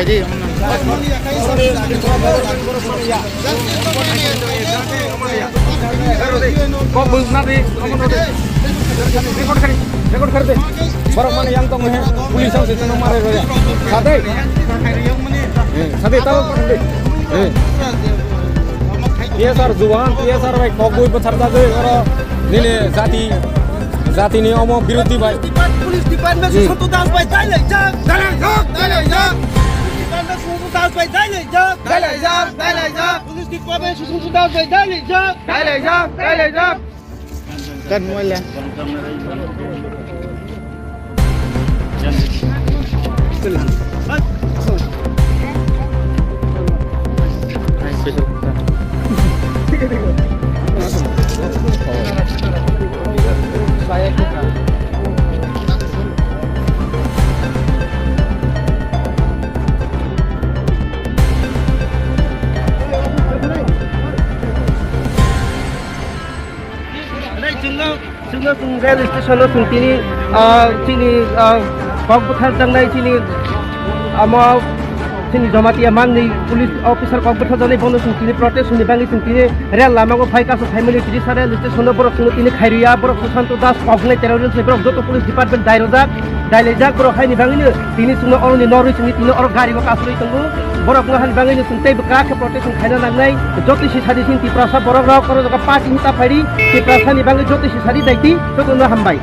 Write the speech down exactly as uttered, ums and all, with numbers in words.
Kok bung nadi, record kar de. Borok mani yang tong he, police ang session mare roya. Sade. Eh, sade tabo kar de. Eh. T S R juwan, T S R bai kok bui bwthar jagwi oro nini jati, jatini omo birodhi bai. Police department Hmm. Santu Das bai dai lai jak. Dai lai jak, dai lai jak. Police department Santu Das bai dai lai jak. Dai lai jak, dai lai jak. Police department Santu Das bai dai lai jak. Dai lai jak, dai lai jak. Kan mual ya. Chwngno, chwngno chwng rail station o chwng tini, ah, chini, ah, kok bwthar jaknai chini, amo chini Jamatia mangni police officer kok bwthar jaknai bono chwng tini protest ni bagwi chwng tini rail lama o phai kaso phaimani tini sa rail station o borok chwngno tini khairwya borok Susanto Das kok wngnai terrorist ni borok joto police department dai rwjak. Dailaijak borok haini bagwino tini chwngno oroni norwi chwngni tini oro gari bo kasulwi tongo. Borok wngha hani bagwino chwng tei bwkha khe protection khaina nangnai. Jotoi si sadi sini Tiprasa borok rok oro jaga party ni ta phaidi. Tiprasa ni bagwi jotoi si sadi daiti jotono hambai.